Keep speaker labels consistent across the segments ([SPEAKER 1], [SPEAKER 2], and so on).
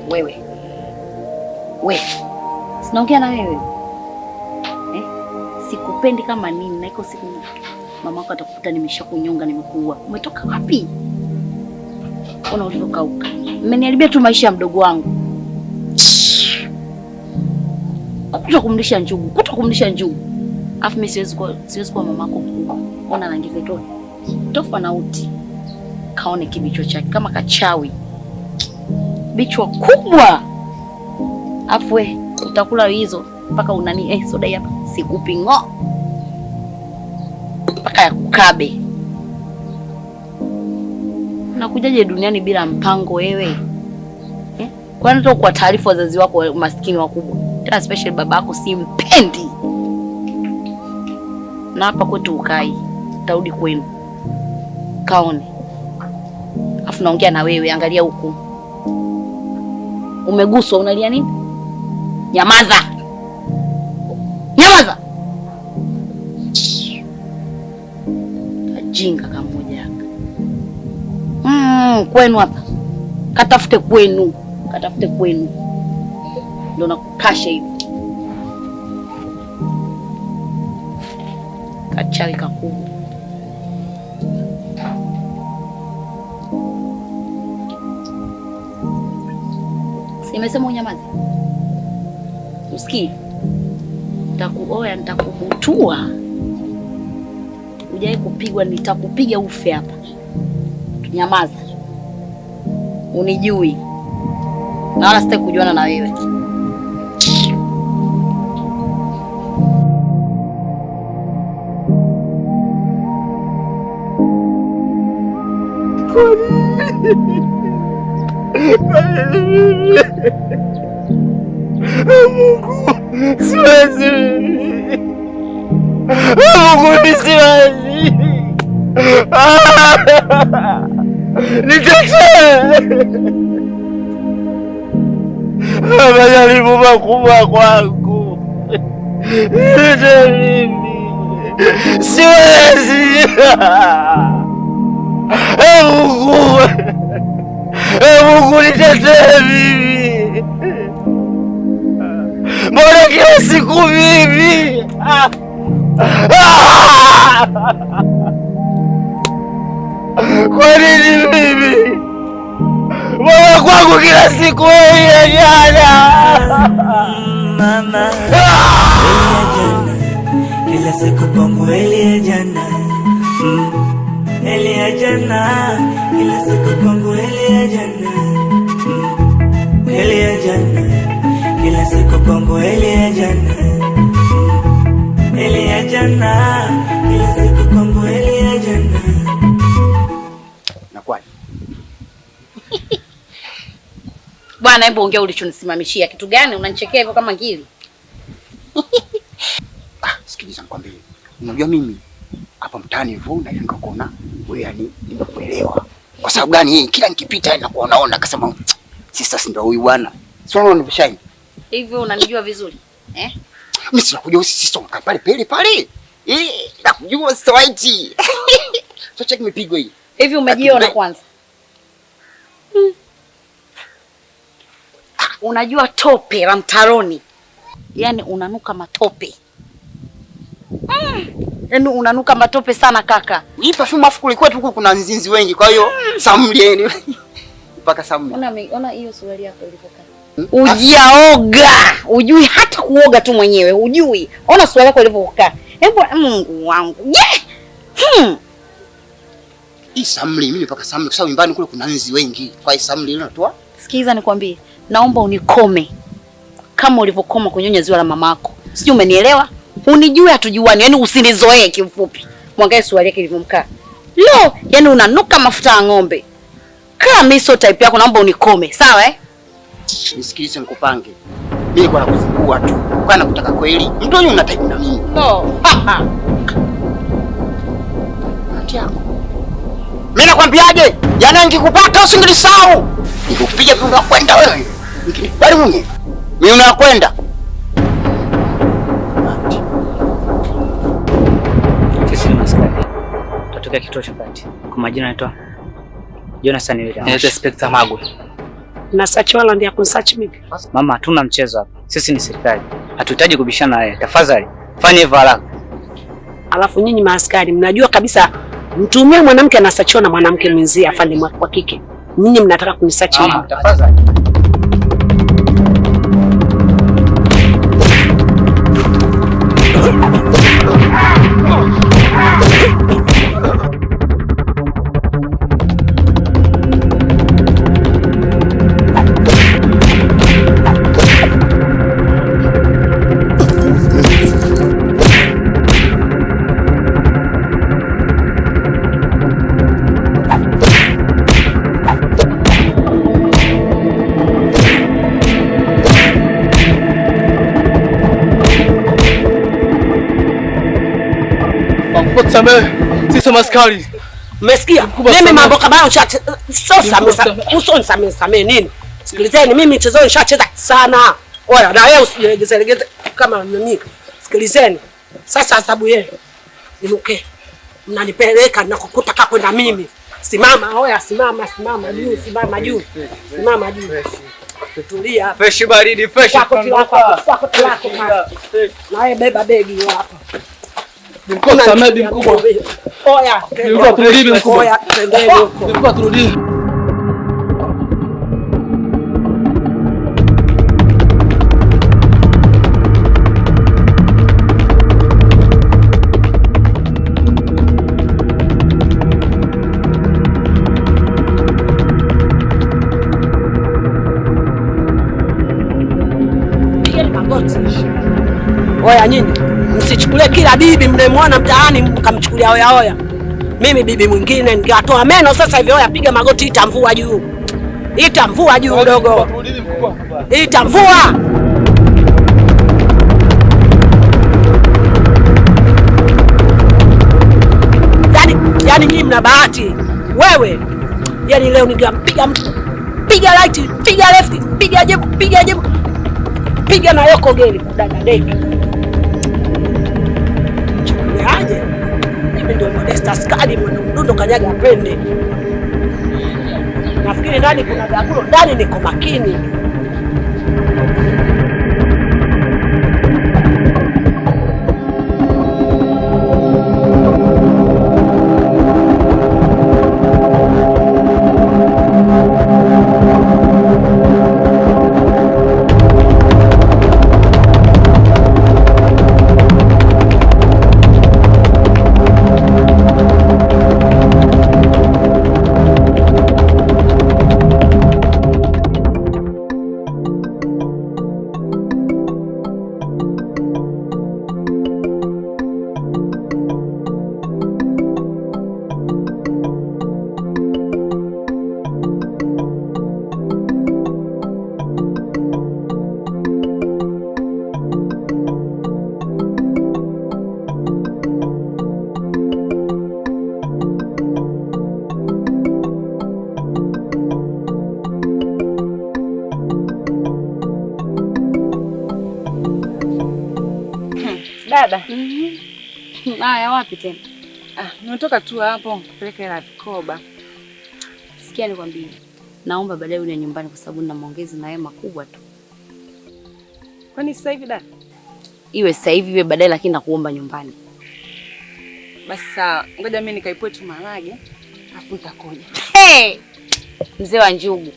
[SPEAKER 1] Wewe. We. Sinaongea na wewe. Eh? Sikupendi kama nini na iko siku mamako atakukuta nimeshakunyonga nimekuua. Umetoka wapi? Ona ulivyokauka. Mmeniharibia tu maisha ya mdogo wangu. Kuto kumlisha njugu, kuto kumlisha njugu. Alafu mimi siwezi kuwa mamako mkubwa. Ona rangi zetu. Tofauti. Kaone kibichwa chake kama kachawi. Bichwa kubwa. Alafu we utakula hizo mpaka unani soda hii hapa sikupi ng'o. Mpaka ya kukabe. Unakujaje duniani bila mpango wewe? Eh? Kwani tu kwa taarifa wazazi wako maskini wakubwa. Tena especially babako simpendi. Na hapa kwetu ukai. Utarudi kwenu. Kaone. Afu naongea na wewe, angalia huku. Umeguswa, unalia nini? Nyamaza. Nyamaza. Ajinga kamoja haka. Kwenu hapa. Katafute kwenu. Katafute kwenu. Ndio nakukasha hivi. Kachawi kakubwa. Nimesema unyamaze. Usikii? Nitakuoya, nitakubutua. Hujai kupigwa, nitakupiga ufe hapa. Nyamaza. Unijui. Na wala sitaki kujuana na wewe.
[SPEAKER 2] Mungu, siwezi. Mungu, siwezi. Nitetee. Majaribu makubwa kwangu. Nitetee mimi. Siwezi. Mungu. Mungu nitetee mimi. Mbona kila siku mimi? Kwa nini mimi? Mbona kwangu kila siku wewe jana?
[SPEAKER 3] Mama, jana. Kila siku kwangu Elia jana. Elia jana. Kila siku kwangu Elia jana. Elia jana. Kila siku kwangu Elia jana. Elia jana. Kila siku kwangu Elia jana.
[SPEAKER 2] Nakwani?
[SPEAKER 1] Bwana, hebu ongea ulichonisimamishia. Kitu gani unanichekea hivyo kama ngili?
[SPEAKER 2] Ah, sikiliza nikwambie. Unajua mimi hapa mtaani hivyo na nikakuona wewe, yani nimekuelewa. Kwa sababu gani hii? Kila nikipita nakuona ona akasema sister si ndio huyu bwana. Sio unaona nivyoshine.
[SPEAKER 1] Hivyo unanijua vizuri? Eh?
[SPEAKER 2] Mimi sinakujua sister unakaa pale pale pale. Eh, nakujua sister White. So check mipigo hii.
[SPEAKER 1] Hivi umejiona kwanza? Unajua tope la mtaroni. Yaani unanuka matope. Yaani unanuka matope sana kaka.
[SPEAKER 2] Hii perfume afu kulikuwa tu kuna nzinzi wengi kwa hiyo samli yani. Mpaka samli.
[SPEAKER 1] Ona hiyo suruali yako ilivyokaa. Ujaoga, hujui hata kuoga tu mwenyewe, hujui. Ona suruali yako ilivyokaa. Hebu Mungu wangu. Je!
[SPEAKER 2] Hii samli mimi mpaka samli kwa sababu nyumbani kule kuna nzi wengi. Kwa hiyo samli ile natoa.
[SPEAKER 1] Sikiza nikwambie, naomba unikome kama ulivyokoma kunyonya ziwa la mamako. Sijui umenielewa? Unijue hatujuani, yani usinizoee kiufupi. Mwangalie suruali yake ilivyomkaa. Lo, yani unanuka mafuta ya ng'ombe. Kama mimi sio type yako, naomba unikome, sawa eh?
[SPEAKER 2] Nisikilize nikupange. Mimi nilikuwa nakuzingua tu. Kwa nakutaka kweli. Mtu huyu una type na mimi.
[SPEAKER 1] No.
[SPEAKER 2] Kati yako. Mimi nakwambiaje? Yaani nikikupata usingilisahau. Nikupiga tu unakwenda wewe. Nikikubali mwenyewe. Mimi unakwenda.
[SPEAKER 4] Sisi ni maskari. Tutokea kituo cha kati. Kwa majina naitwa Jonathan William.
[SPEAKER 5] Naitwa Inspector Magwe. Na search warrant ya kunsearch mimi.
[SPEAKER 4] Mama, hatuna mchezo hapa. Sisi ni serikali. Hatuhitaji kubishana na wewe. Tafadhali, fanya hivyo haraka.
[SPEAKER 5] Alafu nyinyi maaskari mnajua kabisa mtumia mwanamke anasachiwa na mwanamke mwenzie afande wa kike. Nyinyi mnataka kunisearch mimi.
[SPEAKER 4] Mama, tafadhali.
[SPEAKER 6] Tusamehe, sisi maskari.
[SPEAKER 5] Mmesikia? Mimi mambo kama sasa usonisamehe samehe nini? Sikilizeni, mimi mchezo nishacheza sana. Oya, na wewe usijilegeze legeze kama nani. Sikilizeni. Sasa adhabu yenu. Inuke. Mnanipeleka na kukutaka kwenda mimi. Simama, oya, simama, simama juu, simama juu. Simama juu. Tulia.
[SPEAKER 6] Fresh baridi, fresh.
[SPEAKER 5] Kwa koti lako, kwa koti lako. Na wewe beba begi hapa.
[SPEAKER 6] Mkubwa, mkubwa.
[SPEAKER 5] Oya,
[SPEAKER 6] Mkubwa turudi mkubwa.
[SPEAKER 5] Oya, twendeni huko.
[SPEAKER 6] Mkubwa turudi.
[SPEAKER 5] Pigeni magoti. Oya nyinyi, msichukulie kila bibi mnayemwona mtaani mkamchukulia oya oya. Mimi bibi mwingine ningewatoa meno sasa hivi. Oya, piga magoti, ita mvua juu. Ita mvua juu dogo. Ita mvua. Yaani nyinyi mna bahati. Wewe, yaani leo ningempiga mtu. Piga right, piga left, piga jab, piga jab. Piga na yoko geli kudada deki. Chukuliaje? Mimi ndio Modesta askari mwana mdundo kanyaga apende. Nafikiri ndani kuna gabulo, ndani niko makini.
[SPEAKER 7] Dada.
[SPEAKER 1] Haya, wapi tena?
[SPEAKER 7] Nimetoka tu hapo kupeleka hela vikoba.
[SPEAKER 1] Sikia nikwambie. Naomba baadaye uje nyumbani kwa sababu nina maongezi na yeye makubwa tu.
[SPEAKER 7] Kwani sasa hivi dada?
[SPEAKER 1] Iwe sasa hivi iwe baadaye, lakini nakuomba nyumbani.
[SPEAKER 7] Basi sawa, ngoja mimi nikaipue tu maharage, afu nitakuja.
[SPEAKER 1] Hey! Mzee wa njugu.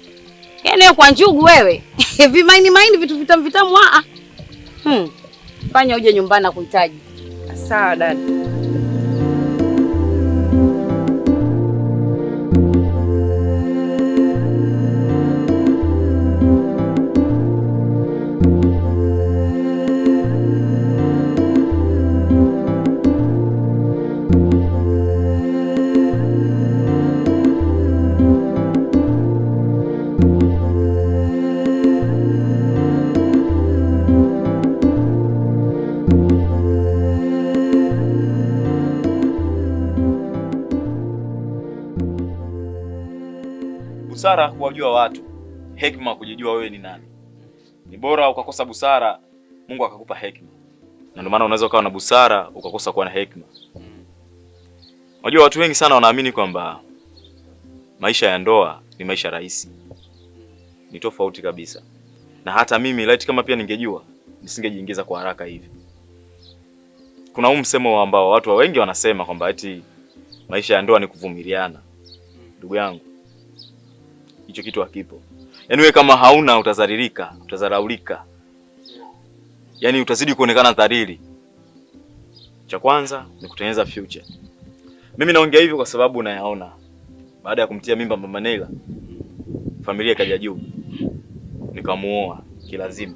[SPEAKER 1] Yaani wewe kwa njugu wewe. Vimaini maini vitu vitamu vitamu a. Fanya uje nyumbani na kuhitaji.
[SPEAKER 7] Sawa dada.
[SPEAKER 8] Busara kuwajua watu, hekima kujijua wewe ni nani. Ni bora ukakosa busara, Mungu akakupa hekima. Na ndio maana unaweza ukawa na busara ukakosa kuwa na hekima. Unajua watu wengi sana wanaamini kwamba maisha ya ndoa ni maisha rahisi. Ni tofauti kabisa. Na hata mimi laiti kama pia ningejua nisingejiingiza kwa haraka hivi. Kuna huu msemo ambao watu wengi wanasema kwamba eti maisha ya ndoa ni kuvumiliana. Ndugu yangu, hicho kitu hakipo. Yaani wewe kama hauna utazalilika, utazaraulika. Yaani utazidi kuonekana dhalili. Cha kwanza ni kutengeneza future. Mimi naongea hivyo kwa sababu nayaona. Baada ya kumtia mimba Mama Neila, familia ikaja juu. Nikamuoa kilazima.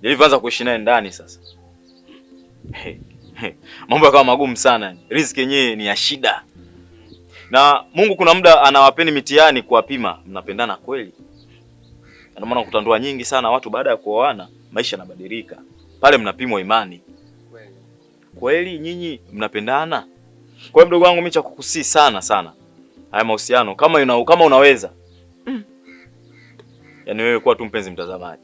[SPEAKER 8] Nilivyoanza kuishi naye ndani sasa, mambo yakawa magumu sana. Riziki yenyewe ni ya shida. Na Mungu kuna muda anawapeni mitihani kuwapima mnapendana kweli. Ndio maana ukuta ndoa nyingi sana watu baada ya kuoana maisha yanabadilika. Pale mnapimwa imani. Kweli nyinyi mnapendana? Kwa hiyo mdogo wangu mimi cha kukusii sana sana, haya mahusiano kama unaweza, yaani wewe kuwa tu mpenzi mtazamaji.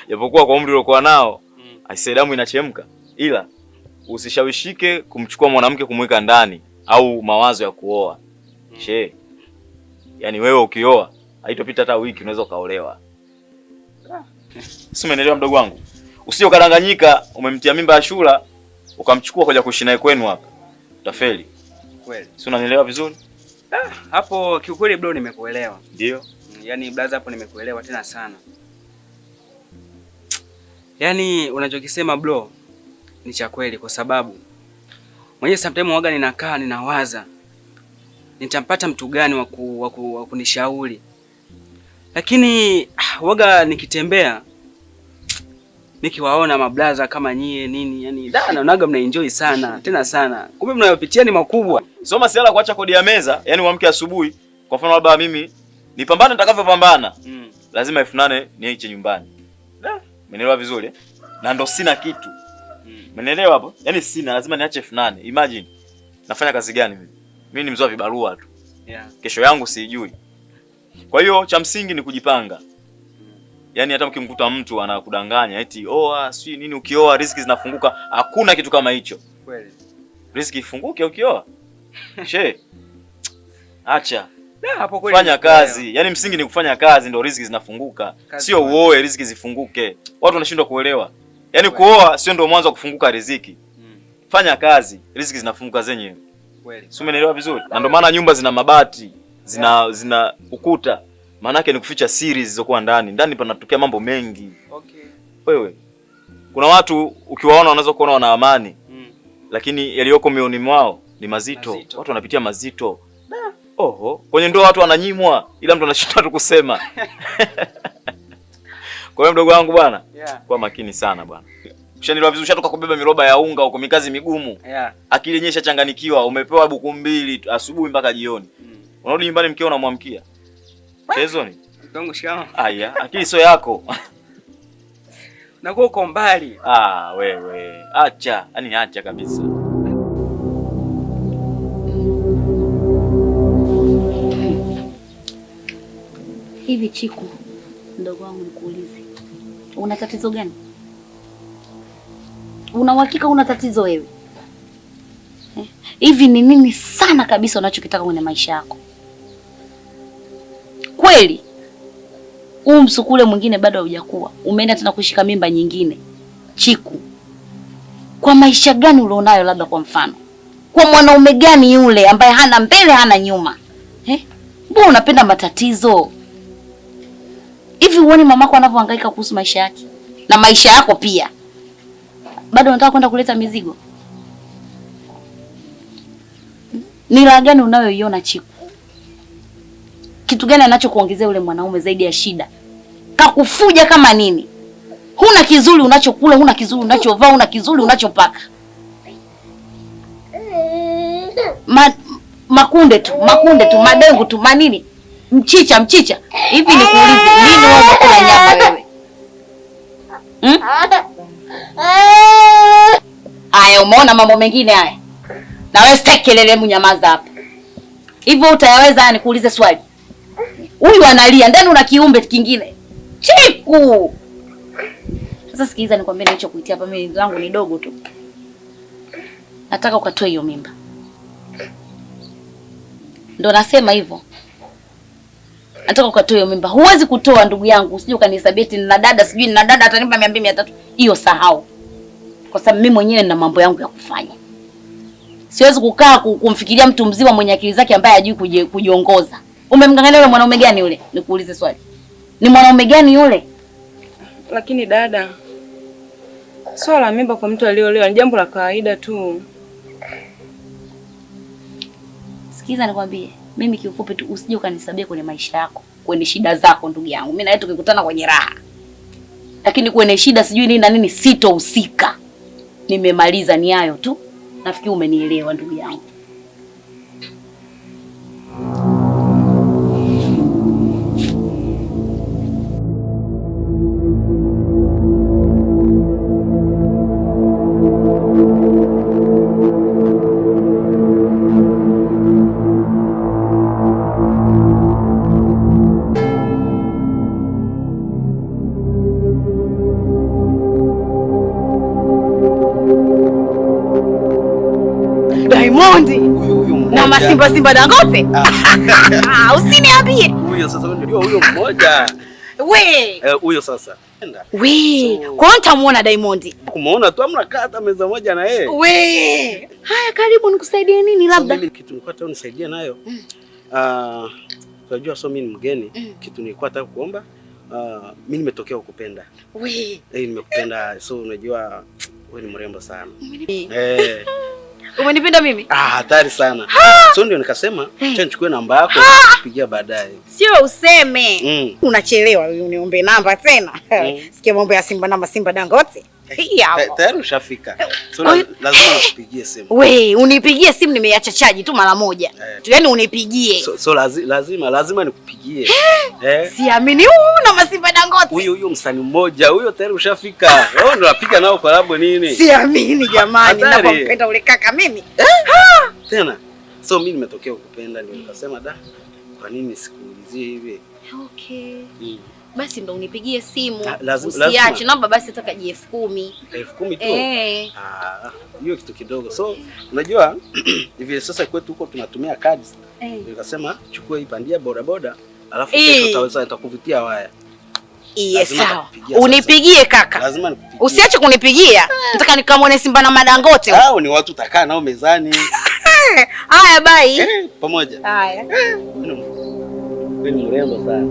[SPEAKER 8] Japokuwa kwa umri uliokuwa nao, aisee, damu inachemka, ila usishawishike kumchukua mwanamke kumweka ndani au mawazo ya kuoa. She. Yaani wewe ukioa haitopita hata wiki unaweza ukaolewa. Si umeelewa mdogo wangu? Usije ukadanganyika umemtia mimba Ashura ukamchukua kuja kuishi naye kwenu hapa. Utafeli.
[SPEAKER 9] Kweli.
[SPEAKER 8] Si unanielewa vizuri?
[SPEAKER 9] Hapo kiukweli bro nimekuelewa.
[SPEAKER 8] Ndio.
[SPEAKER 9] Yaani brother hapo nimekuelewa tena sana. Yaani unachokisema bro ni cha kweli kwa sababu mwenyewe sometimes waga ninakaa ninawaza nitampata mtu gani wa kunishauri. Lakini waga nikitembea nikiwaona mablaza kama nyie nini, yani da naonaga mna enjoy sana tena sana. Kumbe mnayopitia ni makubwa.
[SPEAKER 8] Sio masiala kuacha kodi ya meza, yani uamke asubuhi, kwa mfano labda mimi nipambane nitakavyopambana. Lazima 8,000 niiche nyumbani. Umeelewa vizuri eh? Na ndo sina kitu. Umeelewa hapo? Yaani sina, lazima niache 8,000. Imagine. Nafanya kazi gani mimi? Mimi ni mzoa vibarua tu.
[SPEAKER 9] Yeah.
[SPEAKER 8] Kesho yangu sijui. Kwa hiyo cha msingi ni kujipanga. Yaani hata mkimkuta mtu anakudanganya eti oa si nini, ukioa riziki zinafunguka, hakuna kitu kama hicho.
[SPEAKER 9] Kweli.
[SPEAKER 8] Riziki ifunguke ukioa? She. Acha.
[SPEAKER 9] Da, hapo kweli.
[SPEAKER 8] Fanya kazi. Yaani msingi ni kufanya kazi ndio riziki zinafunguka. Sio uoe riziki zifunguke. Watu wanashindwa kuelewa. Yaani kuoa sio ndio mwanzo wa kufunguka riziki. Fanya kazi, riziki zinafunguka zenyewe.
[SPEAKER 9] Kweli.
[SPEAKER 8] Si umeelewa vizuri? Na ndio maana nyumba zina mabati, zina ukuta. Maana yake ni kuficha siri zilizokuwa ndani. Ndani panatokea mambo mengi.
[SPEAKER 9] Okay.
[SPEAKER 8] Wewe. Kuna watu ukiwaona wanaweza kuona wana amani. Lakini yaliyoko mioyoni mwao ni mazito. Watu wanapitia mazito. Oho, kwenye ndoa watu wananyimwa ila mtu anashinda tu kusema. Kwa hiyo mdogo wangu bwana, kuwa makini sana bwana. Ushanielewa vizuri, ushatoka kubeba miroba ya unga huko mikazi migumu. Akili yenyewe ishachanganikiwa, umepewa buku 2 asubuhi mpaka jioni. Unarudi nyumbani mkeo unamwamkia. Chezo ni?
[SPEAKER 9] Mtongo shikamoo.
[SPEAKER 8] Aya, akili sio yako.
[SPEAKER 9] Na kwa uko mbali.
[SPEAKER 8] Ah, wewe. Acha, yani acha kabisa.
[SPEAKER 1] Hivi Chiku, mdogo wangu nikuulize. Una tatizo gani? Una uhakika una tatizo wewe? Hivi ni nini sana kabisa unachokitaka kwenye maisha yako? Kweli? Huu msukule mwingine bado haujakuwa. Umeenda tena kushika mimba nyingine. Chiku. Kwa maisha gani ulionayo labda kwa mfano? Kwa mwanaume gani yule ambaye hana mbele hana nyuma? Mbona unapenda matatizo? Hivi uone mamako anavyohangaika kuhusu maisha yake na maisha yako pia. Bado unataka kwenda kuleta mizigo? Ni raha gani unayoiona Chiku? Kitu gani anachokuongezea yule mwanaume zaidi ya shida? Kakufuja kama nini? Huna kizuri unachokula, huna kizuri unachovaa, huna kizuri unachopaka. Makunde tu, makunde tu, madengu tu, manini? Mchicha, mchicha. Hivi nikuulize, lini wewe unakula nyama wewe? Aya, umeona mambo mengine haya. Na wewe sitaki kelele, hebu nyamaza hapa. Hivyo utayaweza? Nikuulize swali. Huyu analia, ndani una kiumbe kingine. Chiku. Sasa sikiliza nikwambie nilichokuitia hapa, mimi langu ni dogo tu. Nataka ukatoe hiyo mimba. Ndio nasema hivyo. Nataka ukatoe hiyo mimba. Huwezi kutoa ndugu yangu. Usije ukanihesabia eti nina dada, sijui nina dada atanipa 200 300. Hiyo sahau. Kwa sababu mimi mwenyewe nina mambo yangu ya kufanya. Siwezi kukaa kumfikiria mtu mzima mwenye akili zake ambaye hajui kujiongoza. Umemngangania yule mwanaume gani yule? Nikuulize swali. Ni mwanaume gani yule?
[SPEAKER 7] Lakini dada, swala la mimba kwa mtu aliyeolewa ni jambo la kawaida tu.
[SPEAKER 1] Sikiza nikwambie, mimi kiufupi tu usije ukanisabia kwenye maisha yako, kwenye shida zako ndugu yangu. Mimi na wewe tukikutana kwenye raha. Lakini kwenye shida sijui nini na nini sitohusika. Nimemaliza, ni hayo tu. Nafikiri umenielewa ndugu yangu. Diamond na masimba simba Dangote. Usiniambie.
[SPEAKER 9] Huyo sasa ndio huyo mmoja.
[SPEAKER 1] We.
[SPEAKER 9] Huyo sasa. Nenda.
[SPEAKER 1] We. So, kwa hiyo nitamuona Diamond.
[SPEAKER 9] Kumuona tu amna kaa hata meza moja na yeye.
[SPEAKER 1] We. Haya, karibu nikusaidie nini labda?
[SPEAKER 9] So, mimi kitu nilikuwa nataka unisaidie nayo. Unajua so mimi ni mgeni, kitu nilikuwa nataka kuomba, mimi nimetokea kukupenda.
[SPEAKER 1] We.
[SPEAKER 9] Nimekupenda. So unajua wewe ni mrembo sana.
[SPEAKER 1] Umenipenda mimi?
[SPEAKER 9] Hatari sana. So ndio nikasema acha nichukue namba yako nikupigia baadaye.
[SPEAKER 1] Sio useme. Unachelewa uniombe namba tena. Sikia mambo ya Simba namba Simba Dangote. Hii hapo.
[SPEAKER 9] Tayari ushafika. So lazima nikupigie simu.
[SPEAKER 1] We, unipigie simu nimeacha chaji tu mara moja. Yaani unipigie.
[SPEAKER 9] So lazima nikupigie.
[SPEAKER 1] Siamini na Masimba Dangote.
[SPEAKER 9] Huyo msanii mmoja, huyo tayari ushafika. Wewe ndio unapiga nao collab nini?
[SPEAKER 1] Siamini jamani, ninapompenda ule kaka mimi.
[SPEAKER 9] Tena. So mimi nimetokea kukupenda ndio nikasema da, kwa nini sikuulizie hivi?
[SPEAKER 1] Okay. Basi ndo unipigie simu. Usiache namba basi nataka 10,000.
[SPEAKER 9] 10,000 tu? Hiyo kitu kidogo. So unajua hivi sasa kwetu huko tunatumia cards. Nikasema chukua hii pandia boda boda alafu kesho utaweza nitakuvutia waya.
[SPEAKER 1] Yes, sawa. Unipigie kaka.
[SPEAKER 9] Lazima nikupigie.
[SPEAKER 1] Usiache kunipigia. Nataka nikamwone Simba na Madangote.
[SPEAKER 9] Hao ni watu utakaa nao mezani.
[SPEAKER 1] Haya bye.
[SPEAKER 9] Pamoja.
[SPEAKER 1] Haya.
[SPEAKER 9] Wewe ni mrembo sana.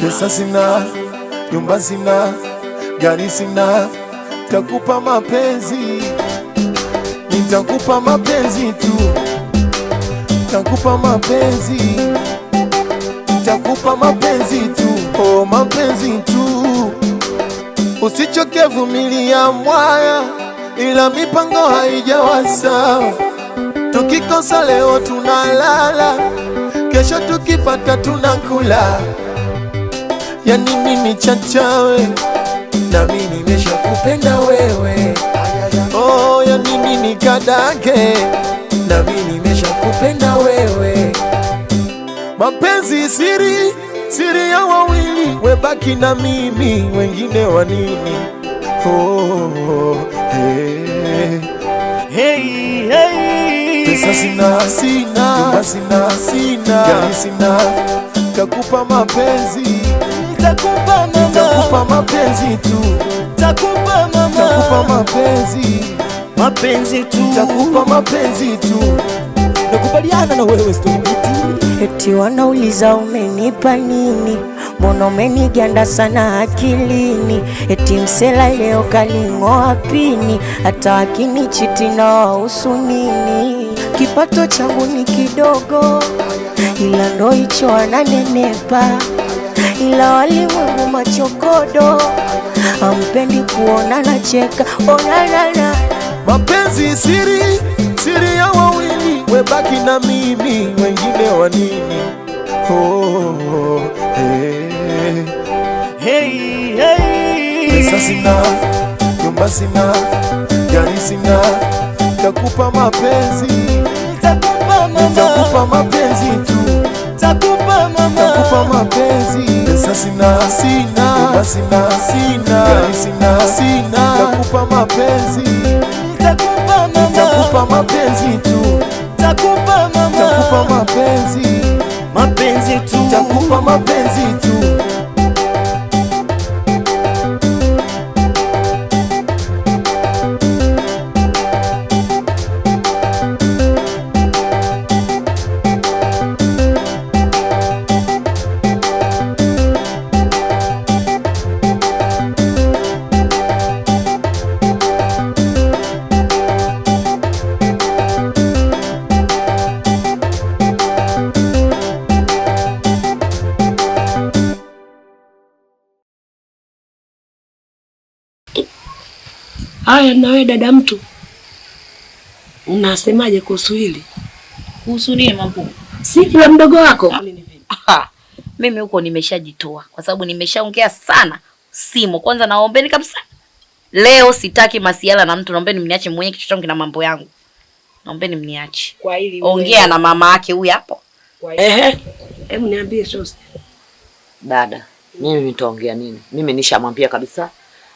[SPEAKER 10] Pesa sina, nyumba sina, gari sina, takupa mapenzi, nitakupa mapenzi tu, takupa mapenzi, nitakupa mapenzi tu, oh mapenzi tu. Usichoke vumilia mwaya, ila mipango haijawa sawa. Tukikosa leo tunalala, kesho tukipata tunakula. Yani mimi chachawe, na mimi nimeshakupenda wewe. Oh, yani mimi kadage, na mimi nimeshakupenda wewe. Mapenzi siri, siri ya wawili, webaki na mimi, wengine wa nini? Oh, hey. Hey, hey. Pesa sina, sina, nyumba sina, sina, gari sina, takupa mapenzi, takupa mama, takupa mapenzi tu, takupa mama, takupa mapenzi.
[SPEAKER 3] Mapenzi tu,
[SPEAKER 10] nitakupa mapenzi tu.
[SPEAKER 3] Nakubaliana na wewe Stone Beat.
[SPEAKER 11] Eti wanauliza umenipa nini, mbona umeniganda sana akilini? Eti msela leo kaling'oa pini, hata akinichiti na wahusu nini? Kipato changu ni kidogo, ila ndo hicho ananenepa, ila walimwengu machokodo, ampendi kuona nacheka onanana.
[SPEAKER 10] Mapenzi siri, siri ya wawili, webaki na mimi, wengine wa nini? Oh, oh, hey.
[SPEAKER 3] Hey, hey.
[SPEAKER 10] Pesa sina, nyumba sina, gari sina, takupa mapenzi,
[SPEAKER 3] Nitakupa mama,
[SPEAKER 10] nitakupa mapenzi tu,
[SPEAKER 3] nitakupa mama,
[SPEAKER 10] nitakupa mapenzi. Pesa sina, sina, nyumba sina, sina, gari sina, sina, nitakupa mapenzi,
[SPEAKER 3] nitakupa mama,
[SPEAKER 10] nitakupa mapenzi tu,
[SPEAKER 3] nitakupa mama,
[SPEAKER 10] nitakupa mapenzi,
[SPEAKER 3] mapenzi tu,
[SPEAKER 10] nitakupa mapenzi tu.
[SPEAKER 5] Haya, na wewe dada mtu, unasemaje kuhusu hili?
[SPEAKER 1] Kuhusu nini mambo?
[SPEAKER 5] Si la mdogo wako?
[SPEAKER 1] Aha, mimi huko nimeshajitoa kwa sababu nimeshaongea sana simu. Kwanza naombeni kabisa, leo sitaki masiala na mtu, naombeni mniache mwenyewe, kichwa changu kina mambo yangu, naombeni mniache.
[SPEAKER 5] Kwa hili
[SPEAKER 1] Ongea na mama yake huyu hapo.
[SPEAKER 5] Ehe, hebu niambie shosi.
[SPEAKER 12] Dada, mimi nitaongea nini? Mimi nishamwambia kabisa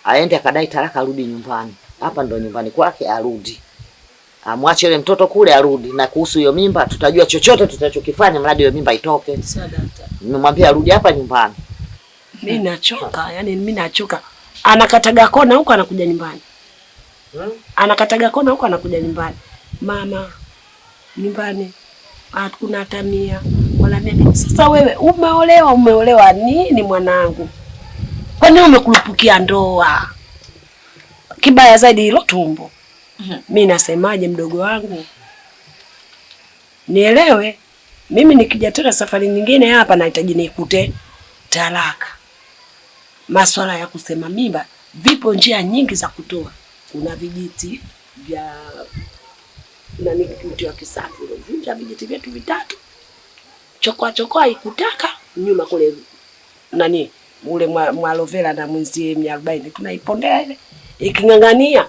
[SPEAKER 12] aende akadai talaka arudi nyumbani. Hapa ndo nyumbani kwake arudi. Amwache yule mtoto kule arudi, na kuhusu hiyo mimba tutajua chochote tutachokifanya mradi hiyo mimba itoke. Nimemwambia arudi hapa nyumbani.
[SPEAKER 5] Mimi nachoka, yani mimi nachoka. Anakataga kona huko anakuja nyumbani. Anakataga kona huko anakuja nyumbani. Mama, nyumbani hakuna hata mia wala mia. Sasa wewe umeolewa, umeolewa nini mwanangu? Kwa nini umekurupukia ndoa? Kibaya zaidi hilo tumbo. Mimi nasemaje mdogo wangu? Nielewe, mimi nikija tena safari nyingine hapa nahitaji nikute talaka. Maswala ya kusema mimba, vipo njia nyingi za kutoa. Kuna vijiti vya nani, mti wa kisafu, vunja vijiti vyetu vitatu, chokoa chokoa ikutaka nyuma kule nani ule mwalovela na mwenzie 140 tunaipondea ile, iking'ang'ania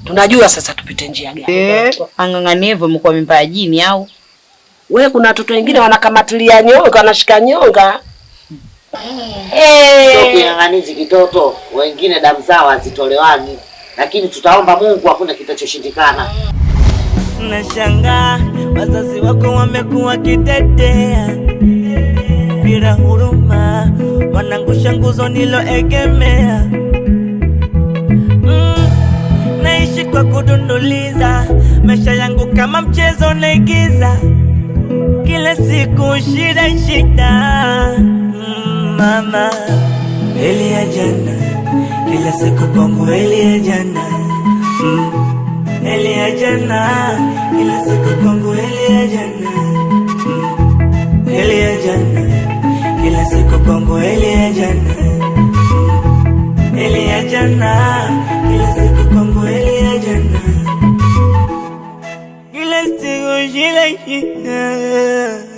[SPEAKER 5] tunajua sasa tupite njia gani.
[SPEAKER 1] Ang'ang'anie hivyo, imekuwa mimba ya jini au?
[SPEAKER 5] Wewe kuna watoto wengine wanakamatilia nyonga, wanashika nyonga.
[SPEAKER 12] Sio king'ang'anizi kitoto, wengine damu zao hazitolewani, lakini tutaomba Mungu hakuna kitachoshindikana.
[SPEAKER 3] Nashangaa wazazi wako wamekuwa kitetea bila huruma, wanangusha nguzo niloegemea. Naishi kwa kudunduliza maisha yangu kama mchezo naigiza, kila siku shida shida. Mama eli ya jana, kila siku kwangu eli ya jana. Eli ya jana, kila siku kwangu eli ya jana. Eli ya jana, kila siku kwangu eli ya jana. Eli ya jana, kila siku kwangu eli ya jana. Kila siku shida shida.